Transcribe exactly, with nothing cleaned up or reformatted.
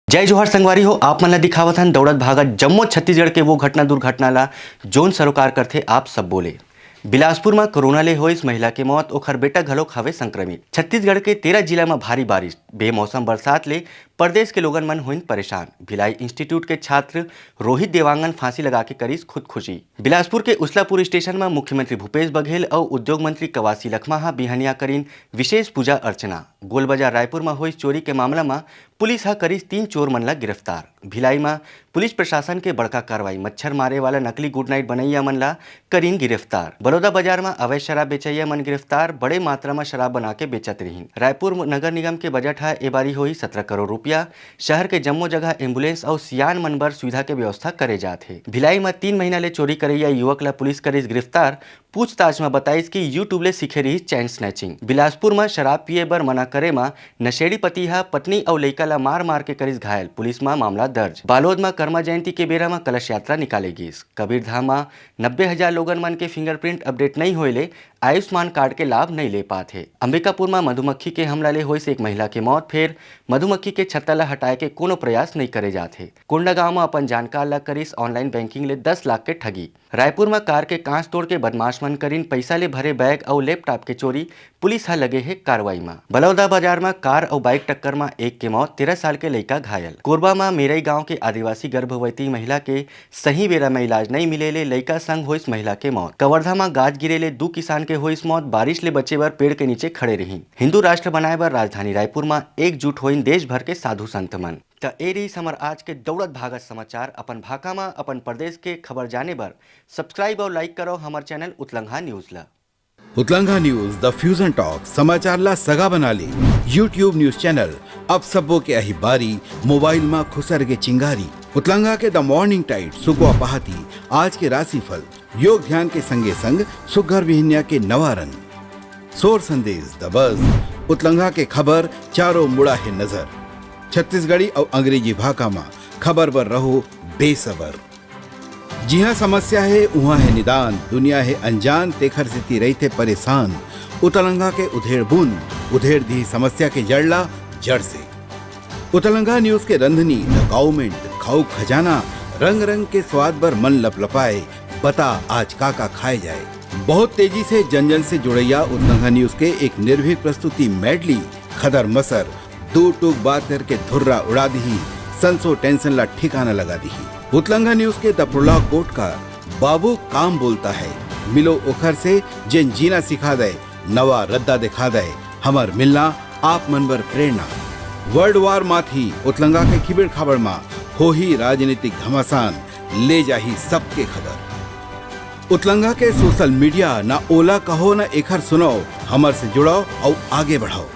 जय जोहार संगवारी हो, आप मन ला दिखावत हन दौड़त भागत जम्मो छत्तीसगढ़ के वो घटना दुर्घटना ला, जोन सरोकार करथे आप सब बोले। बिलासपुर म कोरोना ले होइस महिला के मौत, ओखर बेटा घलोक हवे संक्रमित। छत्तीसगढ़ के तेरह जिला म भारी बारिश, बेमौसम बरसात ले प्रदेश के लोगन मन होइन परेशान। भिलाई इंस्टीट्यूट के छात्र रोहित देवांगन फांसी लगा के करिस खुदकुशी। बिलासपुर के उसलापुर स्टेशन म मुख्यमंत्री भूपेश बघेल अउ उद्योग मंत्री कवासी लखमा ह बिहनिया करिन विशेष पूजा अर्चना। गोलबाजार रायपुर म होइस चोरी के मामला म पुलिस ह करिस तीन चोर मन ला गिरफ्तार। भिलाई म पुलिस प्रशासन के बड़का कार्रवाई, मच्छर मारे वाला नकली गुड नाइट बनैया मन ला करिन गिरफ्तार। बलौदा बाजार म अवैध शराब बेचैया मन गिरफ्तार, बड़े मात्रा म शराब बना के बेचत रिहिन। रायपुर नगर निगम के बजट ह ए बारी होही सत्रह करोड़ रुपया। शहर के जम्मो जगह एम्बुलेंस अउ सियान मन बर सुविधा के व्यवस्था करे जात हे। भिलाई म तीन महीना ले चोरी करैया युवक ला पुलिस करिस गिरफ्तार। पूछताछ म बताइस कि YouTube ले सीखे रिहिस चैन स्नैचिंग। बिलासपुर म शराब पिए बर मना करे म नशेड़ी पति ह पत्नी अउ लइका ला मार मार के करिस घायल, पुलिस म मामला दर्ज। बालोद म कर्मा जयंती के बेरा म कलश यात्रा निकाले गिस। कबीरधाम म नब्बे हजार लोगन मन के फिंगरप्रिंट अपडेट नइ होए ले आयुष्मान कार्ड के लाभ नइ ले पात हे। अंबिकापुर म मधुमक्खी के हमला ले होइस एक महिला के मौत, फेर मधुमक्खी के छत्ता ला हटाए के कोनो प्रयास नइ करे जात हे। कोंडागांव म अपन जानकार ला करिस ऑनलाइन बैंकिंग ले दस लाख के ठगी। रायपुर म कार के कांच तोड़ के बदमाश मन करिन पइसा ले भरे बैग अउ लैपटॉप के चोरी, पुलिस ह लगे हे कार्रवाई म। बलौदा बाजार म कार अउ बाइक टक्कर म एक के मौत, तेरह साल के लइका घायल। कोरबा म मेरई गांव के आदिवासी गर्भवती महिला के सही बेरा म इलाज नइ मिले ले लइका संग होइस महिला के मौत। कवर्धा म गाज गिरे ले दू किसान के होइस मौत, बारिश ले बचे बर पेड़ के नीचे खड़े रिहिन। हिंदू राष्ट्र बनाए बर राजधानी रायपुर म एकजुट होइन देश भर के साधु संत मन। त ए रिहिस हमर आज के दौड़त भागत समाचार। अपन भाखा म अपन प्रदेश के खबर जाने बर सब्सक्राइब अउ लाइक करो हमर चैनल उतलंघा न्यूज ला। उतलंघा न्यूज, द फ्यूजन टॉक, समाचार ला सगा बना ले। YouTube न्यूज चैनल, अब सबो के अही बारी, मोबाइल मा खुसर के चिंगारी। उतलंघा के द मॉर्निंग टाइड, सुकवा पहाती, आज के राशिफल, योग ध्यान के संगे संग सुग्घर बिहनिया के नवा रंग। सोर संदेश, द बज, उतलंघा के खबर, चारों मुड़ा हे नजर। छत्तीसगढ़ी अउ अंग्रेजी भाखा मा खबर बर रहो बेसबर। जिहाँ समस्या हे, उहाँ हे निदान, दुनिया हे अनजान, तेखर सेती रहिथे परेशान। उतलंघा के उधेड़ बुन, उधेड़ दिही समस्या के जड़ ला, जड़ से। उतलंघा न्यूज के रंधनी, द काउमेंट, खाऊ खजाना, रंग रंग के स्वाद बर मन लपलपाए, बता आज का का खाए जाए। बहुत तेजी से जन जन से जुड़ैया उतलंघा न्यूज के एक निर्भीक प्रस्तुति मेडली, खदर मसर, दू टूक बात करके धुर्रा उड़ा दिही, संसो टेंशन ला ठिकाना लगा दिही। उतलंघा न्यूज के द प्रोलॉग कोटकार, बाबू काम बोलता है, मिलो ओखर से जेन जीना सिखा दे, नवा रद्दा दिखा दे, हमर मिलना आप मन बर प्रेरणा। वर्ल्ड वार माथी उतलंगा के खिबेड़ खाबड़ मा होही राजनीतिक घमासान, ले जाही सबके खबर। उतलंगा के सोशल मीडिया, ना ओला कहो ना एखर सुनो, हमर से जुड़ो अउ आगे बढ़ो।